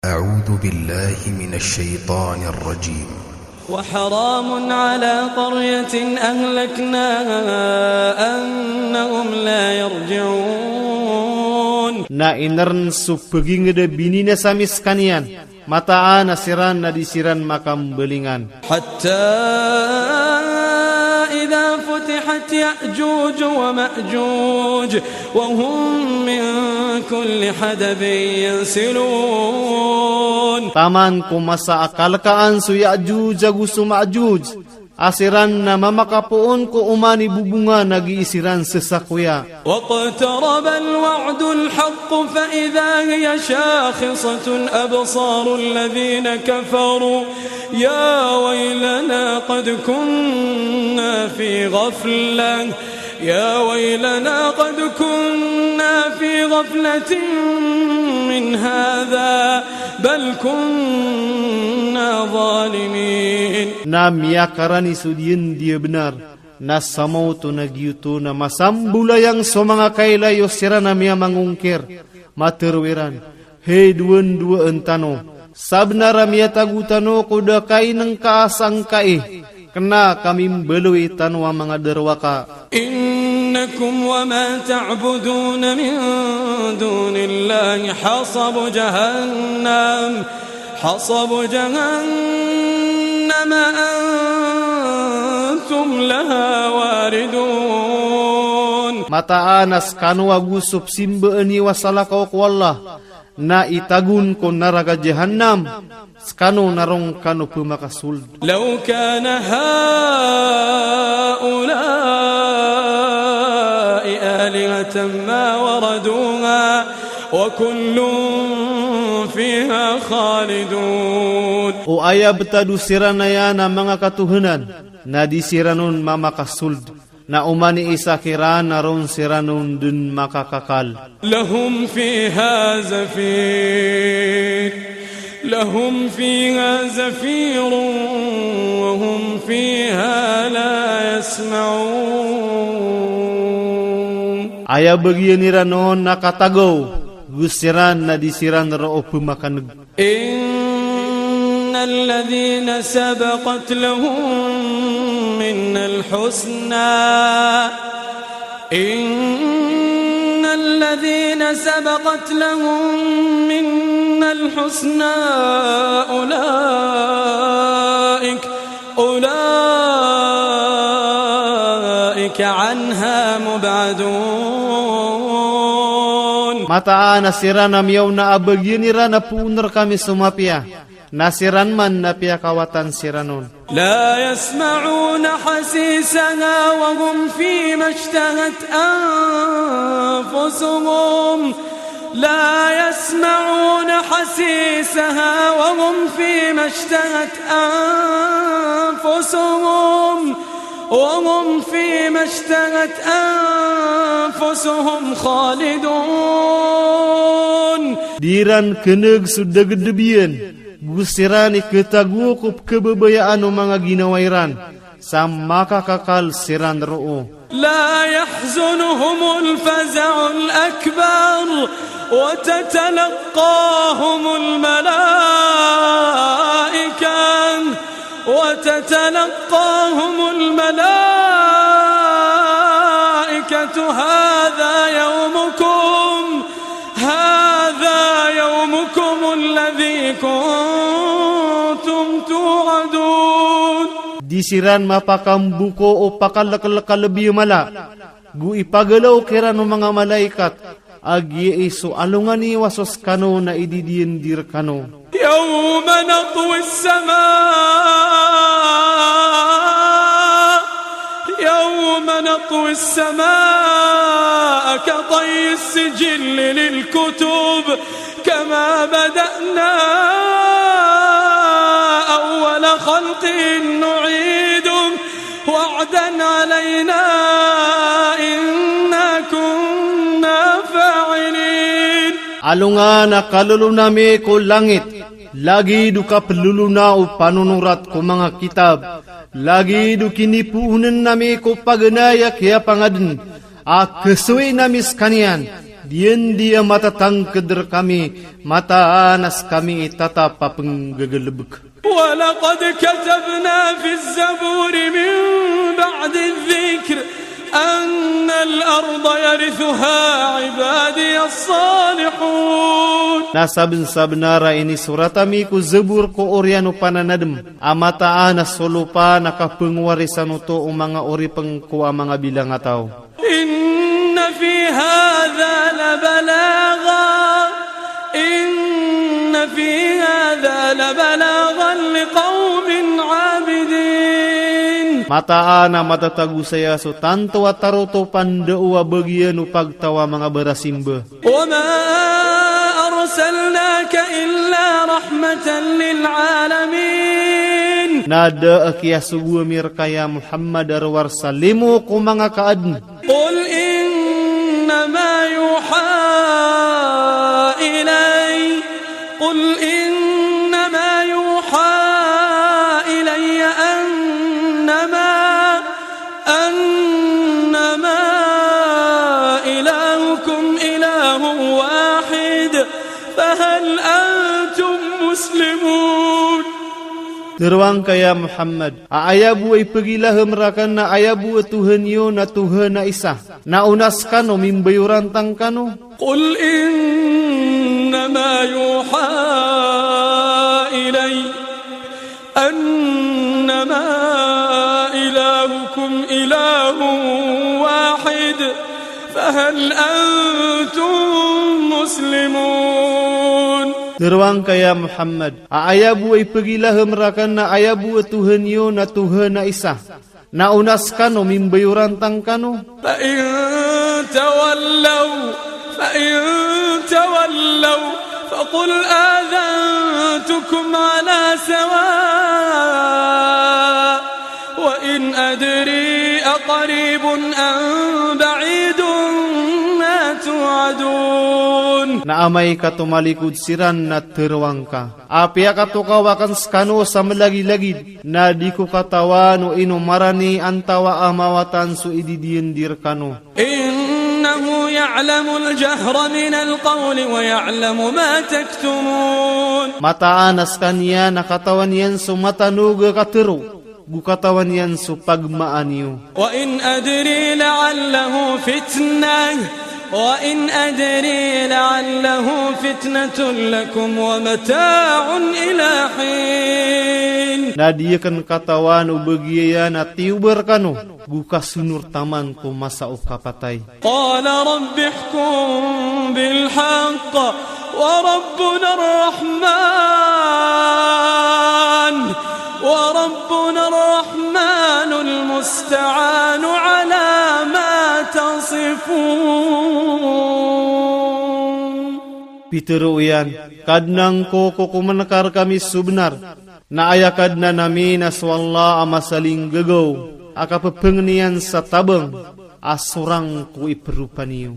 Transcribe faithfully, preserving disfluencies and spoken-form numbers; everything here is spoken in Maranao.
أعوذ بالله من الشيطان الرجيم. وحرام على قرية أهلكناها أنهم لا يرجعون. Na inern so peginged a bininasa mi skaniyan, mataan a siran na di siran makambalingan. حتى إذا فتحت يأجوج ومأجوج وهم من كل حدب ينسلون. Taman ko masa a kalkaan so Ya'juj ago so Ma'juj, a siran na mamakapoon ko oman i bobongan a gii siran sesakoya. واقترب الوعد الحق فإذا هي شاخصة أبصار الذين كفروا يا ويلنا قد كنا في غفلة يا ويلنا قد كنا في غفلة من هذا بل كنا ظالمين. Na miyakarani so diyan di a benar, na samaoto na giyoto na masambolayang so manga kailay o siran a miyamangongkir, matero iran, "Hay dowan-dowaan tano, sabenar a miyatago tano ko da kainengka a sangkai, kena ka mimbaloy tano a manga darowaka." إنكم وما تعبدون من دون الله حصب جهنم حصب جهنم أنتم لها واردون. Mataan a skano ago so pesimbaan iyo a salakaw ko Allah, na itagon ko naraka Jahannam, skano na roo kano pemakasold. لو كان هؤلاء آلهة ما وردوها وكل فيها خالدون. O aya betad o siran aya na manga katohanan, na di siran on mamakasold. Na oman i isa kiran na roo siran on den makakakal. لهم فيها زفير لهم فيها زفير وهم فيها لا يسمعون. Aya bagian iran on na katagaw, go siran na di siran roo pemakaneg. إن الذين سبقت لهم منا الحسنى إن الذين سبقت لهم منا الحسنى أولئك أولئك عنها مبعدون. Mataan a siran a miyaona a bagian iran a poon rekami so mapiya, na siran man na piyakawatan siran on. لا يسمعون حسيسها وهم فيما اشتهت أنفسهم لا يسمعون حسيسها وهم فيما اشتهت أنفسهم وهم فيما اشتهت أنفسهم خالدون. Di iran keneg so dagedeb iyan, go siran i ketago ko pekebabayaan o manga ginawa iran, sa makakakal siran roo. لا يحزنهم الفزع الأكبر وتتلقاهم الملائكة وتتلقاهم الملائكة هذا يومكم هذا يومكم الذي كنتم توعدون. Di siran mapakambuko o pakalekelek a lebi a mala, go ipagalaw kiran o manga malaikat, a giyai so alongan iyo a so sekano na ididiyen di rekano. يوم نطوي السماء يوم نطوي السماء كطي السجل للكتب كما بدأنا أول خلق نعيده وعدا علينا إنا كنا فاعلين. Alongan a kalolon ami ko langit, lagid o kapelolona o panonorat ko manga kitab, lagid o kinipoonen ami ko paganay a kiyapangaden, a kesoyin ami sekaniyan, Diyandi a matatangkd rkami, mataan a skami i tatap a pnggagalbk. ولقد كتبنا في الزبور من بعد الذكر أن الأرض يرثها عبادي الصالحون. Na sabnsabnar a inisorat ami ko Zabur ko oriyan o pananadm a mataan a so lopa na kapngwarisan oto o manga oripn ko a manga bilang a taw. إن في هذا لبلاغا إن في هذا لبلاغا لقوم عابدين. Mataan a matatago saya so tanto a tarotop a ndao a bagiyan o pagtaw a manga barasimba. وما أرسلناك إلا رحمة للعالمين. Na da a kiyasogo ami rka ya Muhammad a rowar sa limo ko manga kaadn. قل إنما يوحى إلي قل إنما يوحى إلي أنما أنما إلهكم إله واحد فهل أنتم مسلمون. Tharoang ka ya Muhammad, a aya bo a ipgilahm rakn na aya bo a Tohan iyo na Tohan a isa. Na ona skano mimbayoran tangkano. قل إنما يوحى إلي أنما إلهكم إله واحد فهل أنتم مسلمون. Tharoang ka ya Muhammad, a aya bo a ipgilahm rakn na aya bo a Tohan iyo na Tohan a isa. Na ona skano mimbayoran tangkano. فإن تولوا فإن تولوا فقل آذنتكم على سواء وإن أدري أقريب أم بعيد ما توعدون. Na amay ka tomalikod siran na tharoang ka. Apiya katokaw akn skano sa mlagilagid, na di ko katawan o ino marani antawaa a mawatan so ididiyandi rkano. إنه يعلم الجهر من القول ويعلم ما تكتمون. Mataan a skaniyan na katawan iyan so matanog a katharo, go katawan iyan so pagmaan iyo. وإن أدري لعله فتنة وإن أدري لعله فتنة لكم ومتاع إلى حين. Na di akn katawan o bagiya iyan a tiyoba rkano, go kasonor taman ko masa o kapatay. قال رب احكم بالحق وربنا الرحمن وربنا الرحمن المستعان على ما تصفون. Pitharo iyan, Kadnan ko, kokomn ka rkami so bnar, na aya Kadnan ami na so Allah a masalinggagaw a kapphangnin sa tabang a sorang ko ipropa niyo.